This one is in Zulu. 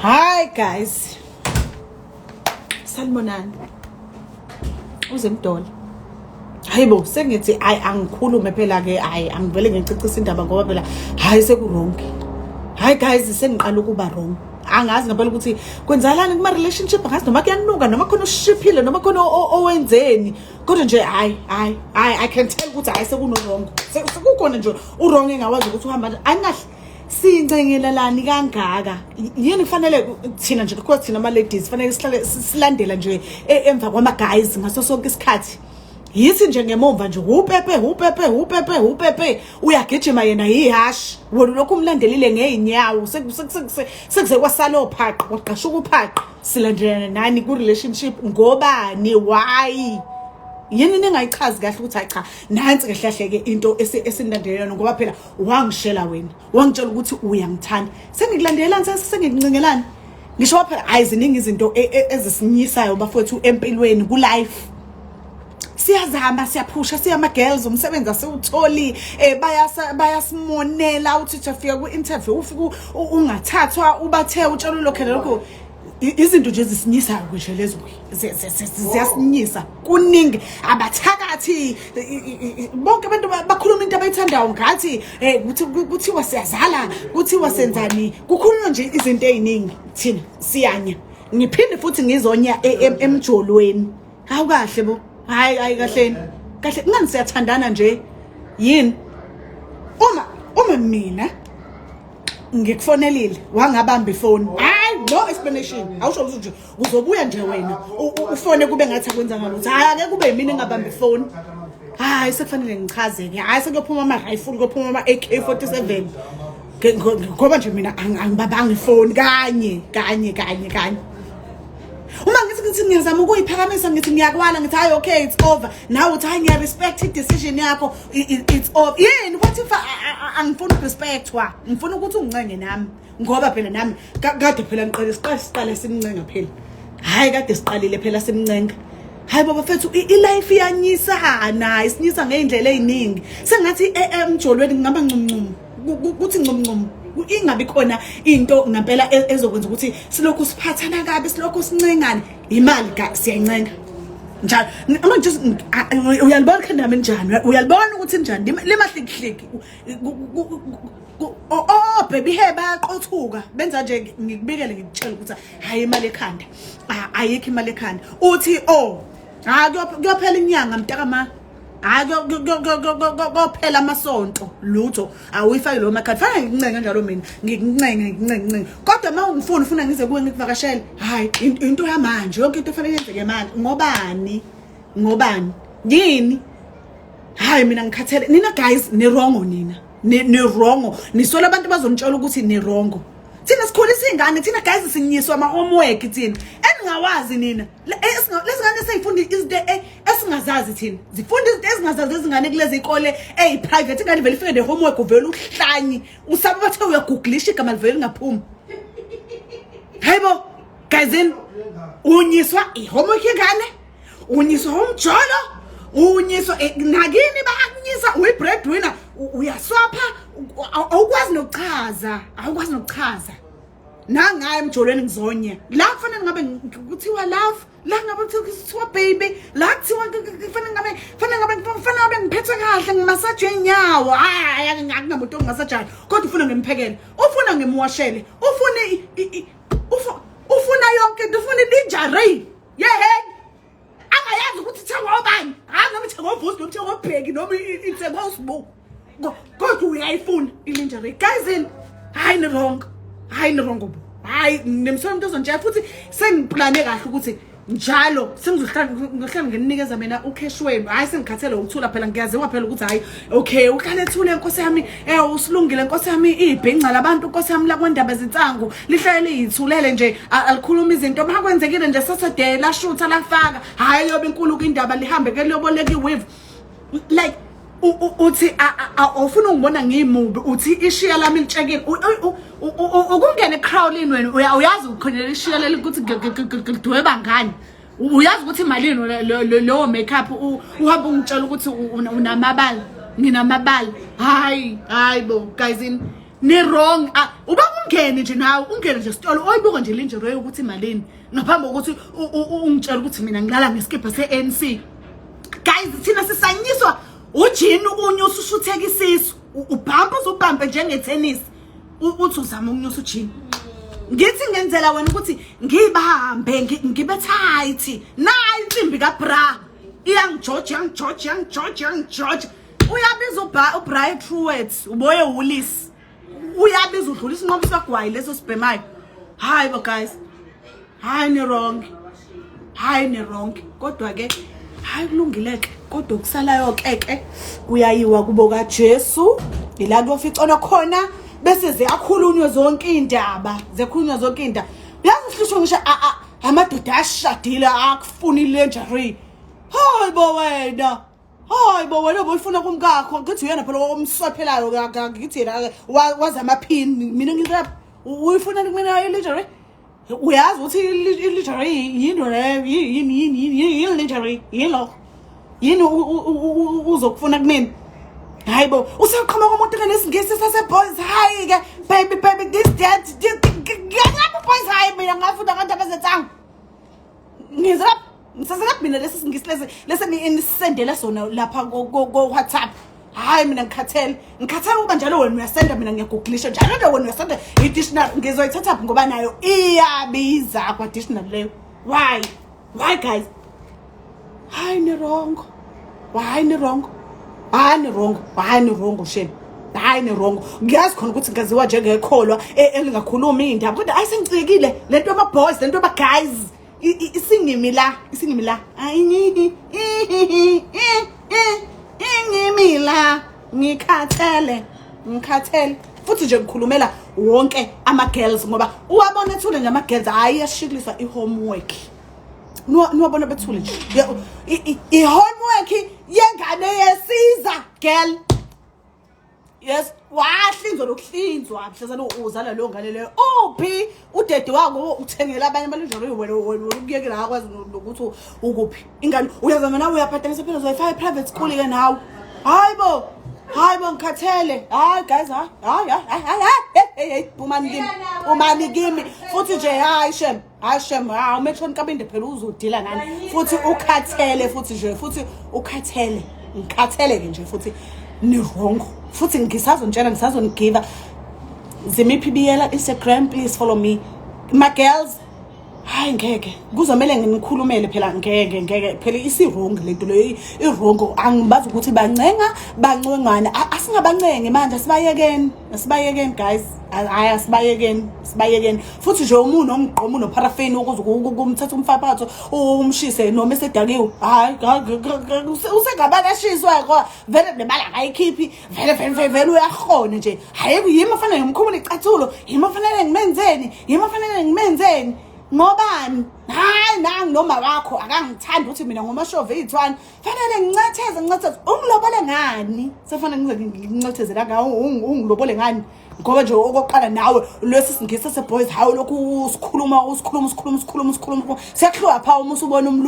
Hi guys. Sanibonani. Uzemdola. Hayibo, sengithi hayi, angikhulume phela ke, hayi, angivele ngicicisa indaba ngoba phela hayi, seku wrong. Hayi guys, sengiqala ukuba wrong. Angazi ngempela ukuthi kwenzakalani kuma relationship, angazi noma kuyanuka, noma khona ushiphile, noma khona owenzeni. Kodwa nje hayi hayi hayi, I can tell ukuthi hayi, sekuno wrong. Sekukhona nje u wrong engawazi ukuthi uhamba angahle. Sincengelelani kangaka? Yini kufanele thina nje, because thina ama ladies fanele sihlale silandela nje emva kwama guys ngaso sonke isikhathi? Yithi nje ngemumva nje, upepe upepe upepe upepe, uyagijima yena, yihashi, wena lokhu umlandelile ngeenyawo, sekuze kwasala ophaqa, kwaqashuka uphaqa. Silandelana nani ku relationship? Ngobani? Why? Yini ningayichazi kahle ukuthi hayi cha, nansi kahle kahle ke into esinilandelelana? Ngoba phela wangishela wena, wangitshela ukuthi uyangithanda, sengikulandelelani? Sengikuncengelani? Ngisho phela hayi, ziningi izinto ezisinyisayo bafowethu empilweni, ku-life. Siyazama, siyaphusha, siyama girls, umsebenzi asiwutholi, bayasimonela. Uthi ufika ku-interview, ufike ungathathwa, ubathe utshela lokho lokho. Izinto nje ezisinyisayo nje lezo, ziyasinyisa. Kuningi, abathakathi, bonke abantu bakhuluma into abayithandayo ngathi. Kuthi kuthiwa siyazala, kuthiwa senzani, kukhulunywa nje izinto ey'ningi, thina siyanya. Ngiphinde futhi ngizonya emjolweni. Hawu, kahle bo, hayi hayi, kahleni kahle, ngani siyathandana nje? Yini uma mina ngikufonelile wangabamba ifoni, hayi, no explanation, awusho ukuthi nje uzobuya nje wena ufone kube ngathi akwenzanga lutho? Hayi, ake kube yimina engabamba ifoni, hayi, sekufanele ngichazeke, hayi, sekuyophuma ama-rifle, kuyophuma ama-AK 47, ngoba nje mina angibabanga ifoni kanye kanye kanye kanye. Uma ngithi ngiyazama ukuyiphakamisa, ngithi ngiyakwala, ngithi hayi, okay, it's over, nawe uthi hayi, ngiya-respect i-decision yakho, it's over. Yini? What if angifuni ukurespectwa, ngifuna ukuthi ungincenge nami? Ngoba phela nami kade phela ngiqale, siqale simncenga phela, hhayi, kade siqalile phela simncenga. Hayi baba fethu, i-life iyanyisana, isinyisa ngey'ndlela ey'ningi. Sengathi emjolweni kungaba ncumncum, kuthi ncumncum, ingabi khona into ngempela ezokwenza ukuthi silokhu siphathana kabi, silokhu sincengane. Imali siyayincenga njalo. Uma nje uyalibona ikhanda lami njani, uyalibona ukuthi njani, limahlikihliki. Oh baby, he, bayaqothuka, benza nje. Ngikubikele, ngikutshela ukuthi hayi, imali ekhanda, ayikho imali ekhanda. Uthi oh, hayi, kuyophela inyanga mntakama, hayi, kuyophela amasonto, lutho, awuyifaki lo makhadi. Fanele ngikuncenge njalo mina, ngikuncenge, ngikuncenge, ngincenge, kodwa uma ungifuna, ufuna ngize kuwe ngikuvakashele, hayi, into yamanje, yonke into efanele yenzeke manje. Ngobani? Ngobani? Yini? Hayi, mina ngikhathele. Nina guys ni-wrong, nina ni-wrong, nisola abantu bazonitshela ukuthi ni-wrong. Thina sikhulisa iy'ngane thina guys, sinyiswa ama-homework thina eningawazi nina. Lezi ngane sey'funda izinto esingazazi thina, zifunda izinto ezingazazi ezingane kulezi y'kole eyi-private. Ingane vele ifike ne-homework, uvele uhlanyi, usaba, bathe uyagooglisha, igama livele lingaphumi. Hayibo guyzini, unyiswa i-homework yengane, unyiswa umjolo, unyiswa nakini bayakunyisa, uyi-breadwinner, uyaswapha, awukwazi nokuchaza, awukwazi nokuchaza. Nangaye emjolweni ngizonya la kufanele ngabe kuthiwa love, la ngabe kuthiwa baby, la kuthiwa kufanele ngabe ngiphethe kahle, ngimasaje inyawo. Hayi, akunamuntu ongimasajayo, kodwa ufuna ngimphekele, ufuna ngimwashele, ufuna ufuna yonke into, ufuna i-lingerie yehe angayazi ukuthi ithengwa ubani, hayi, noma ithengwa uVusi, noma ithengwa uBheki, noma ithengwa uSibu, kodwa uyayifuna i-lingerie. Guys, in hayi, ni-wrong, hayi, ni-wrong bo, hayi, nimsola umuntu ozontshela. Futhi sengiplane kahle ukuthi njalo sengizohlala, ngizohlala nginikeza mina u-cash wenu. Hayi, sengikhathele ukuthula phela, ngiyaziwa phela ukuthi hayi, okay, uhlale ethule nkosi yami, usilungile nkosi yami, ibhinca labantu nkosi yami lakwandaba zinsangu lihlale liyithulele nje, alikhuluma izinto. Uma kwenzekile nje Saturday lashutha lafaka, hayi, yobe inkulu indaba, lihambe ke liyoboleka i-weave. Like uthi awufuna ungibona ngiyimubi, uthi ishiya lami litshekile. Ukungena ecrowlini wena uyazi ukhonela ishiya leli ukuthi lidweba ngani, uyazi ukuthi imalini lowo makeup. Uhamba ungitshela ukuthi unamabala, nginamabala. Hayi hayi bo guys, Ni wrong. Uba ungene nje nawe, ungene nje esitolo, oyibuka nje lingerie ukuthi imalini ngaphambi kokuthi ungitshele ukuthi mina ngilala ngesikibha se-ANC. Guys, thina sisanyiswa ujini, unyusa ushutheka isisu, ubhampa uzubhampe njengethenisi, uthi uzama ukunyusa ujini. Ngithi ngenzela wena ukuthi ngibambe, ngibe tight. Nayi insimbi kabra iyangijoja, iyangijoja, iyangijoja, iyangijoja. Uyabiza uBrian Truett, uboye Woolies, uyabiza udlula isinqobo sikagwayi leso sibhemayo. Hayi bo guys, hayi ni wrong, hayi ni wrong. Kodwa ke hayi, kulungile ke, kodwa okusalayo ke kuyayiwa kubo kaJesu, ila kuyoficona khona, bese ziyakhulunywa zonke iy'ndaba, ziyakhulunywa zonke iy'ndaba. Yazi sihlushwe ngisho amadoda ashadile akufuna ilingerie. Hayi bo wena, hayi bo wena, boyifuna kumkakho. Ngithi uyena phela omswaphelayo, ngithi yena wazi amaphini. Mina ngilapha, uyifuna kumina ilingerie? Uyazi ukuthi ilingerie yini leyo? Yini, yini, yini, yini lingerie? Yini lokho? Yini uzokufuna kumina? Hayi bo, usaqhamuka umuntu ngesingisi sase-boys high ke, baby, baby, this, that, ngiyapha boys high. Mina ngafunda abantu abazetsango, ngizapha, ngisasakaphi mina lesi singisi lesi enisendela sona lapha ko-WhatsApp? Hayi, mina ngikhathele, ngikhathele ukuba njalo wena uyasenda, mina ngiyagooglisha njalo nje. Wena uyasenda i-dictionary, ngizoyithathaphi ngoba nayo iyabiza kwa-dictionary leyo? Why guys? Hayi ni wrong, hayi ni wrong, hayi ni wrong, hayi ni wrong, shame, hayi ni wrong. Ngiyazi khona ukuthi ngaziwa njengekholwa elingakhulumi iy'ndaba, kodwa hayi, sengicikile le nto yama-boys, le nto yama-guys. Isingimi la, isingimi la, ingimi la. Ngikhathele, ngikhathele. Futhi nje ngikhulumela wonke ama-girls, ngoba uwabona ethule nje ama-girls, hhayi, iyashikiliswa i-homework. Niwabona bethule nje, i-homework yengane yesiza girl. Yes, wahlinzwa nokuhlinzwa mhlazane uzala leyo ngane leyo. Uphi udede wako? Uthengela abanye abalingerie, wena ukuyekela, akwazi nokuthi ukuphi ingane. Uyazama nawe, uyabhatalisa phela, uzoyifaka i-private school ke nawe. Hayi bo, hayi bo, ngikhathele. Hayi guys, hayi, hayi, hayi, hayi, hayi, hey, hey, phumani kimi, phumani kimi. Futhi nje hayi shem, hayi shem, hayi uMetron Kabinde phela uzodila nani. Futhi ukhathele, futhi nje, futhi ukhathele, ngikhathele ke nje. Futhi ni wrong. Futhi ngisazonitshela, ngisazonigiva Zimiphi Biyela Instagram, please follow me, my girls. Hayi ngeke, kuzomele nginikhulumele phela, ngeke, ngeke phela, isi-wrong lento leyo, i-wrong. Angibazi ukuthi bancenga bancengana. Asingabancenge manje, asibayekeni, asibayekeni guys, hayi, asibayekeni, sibayekeni. Futhi nje umuntu omgqomo unopharafeni ukuze kumthatha umfaphatho umshise noma esedakiwe, hayi, usengabani ashiswe ngoba vele nemali akayikhiphi vele, vele, vele, vele uyahona nje. Hayi, yimi ofanele ngimkhumule icathulo, yimi ofanele ngimenzeni, yimi ofanele ngimenzeni, ngobani? Hayi, nangi noma wakho akangithandi ukuthi mina ngomashove iy'thwane fanele ngincetheze, ngincetheze. Ungilobole ngani? Sefanele ngize ngincetheze la, ungilobole ngani? Ngoba nje okokuqala nawe lesi singisi sase-boys, hawu, lokhu usikhuluma, usikhuluma, usikhuluma, usikhuluma, usikhuluma, siyakuhlupha uma usubona umlungu.